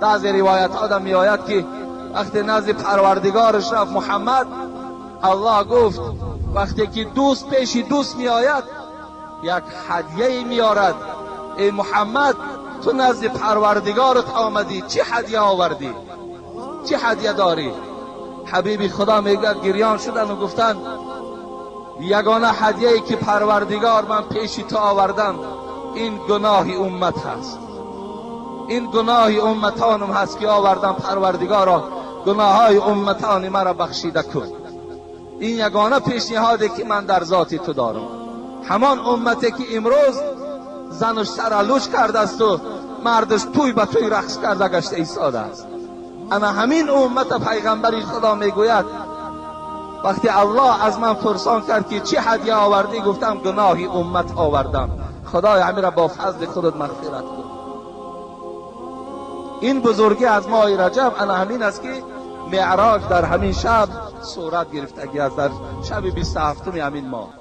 Баъзе ривоятҳо меояд, ки вақте назди Парвардигораш рафт Муҳаммад, Аллоҳ гуфт: вақте ки дӯст пеши дӯст меояд, як ҳадяе меорад. Эй Муҳаммад, ту назди Парвардигорат омадӣ, чӣ ҳадя овардӣ? Чӣ ҳадя дорӣ? Ҳабиби Худо мегӯяд, гирён шуданд ва гуфтанд: ягона ҳадяе ки, Парвардигор, ман пеши ту овардам, ин гуноҳи уммат ҳаст, ин гуноҳи умматонам ҳаст, ки овардам. Парвардигоро, гуноҳҳои умматони маро бахшида кун. Ин ягона пешниҳоде ки ман дар зоти ту дорам. Ҳамон уммате ки имрӯз занаш сара луч кардасту мардаш тӯй ба тӯй рақс карда гашта истодааст, ана ҳамин уммата пайғамбари Худо мегӯяд: вақте Аллоҳ аз ман пурсон кард, ки чӣ ҳадя овардӣ, гуфтам: гуноҳи уммат овардам. Худои, ҳамира бо фазли худат мағфират кун. Ин бузургӣ аз моҳи Раҷаб ана ҳамин аст, ки меъроҷ дар ҳамин шаб сурат гирифтагӣ аст, дар шаби 27-уми ҳамин моҳ.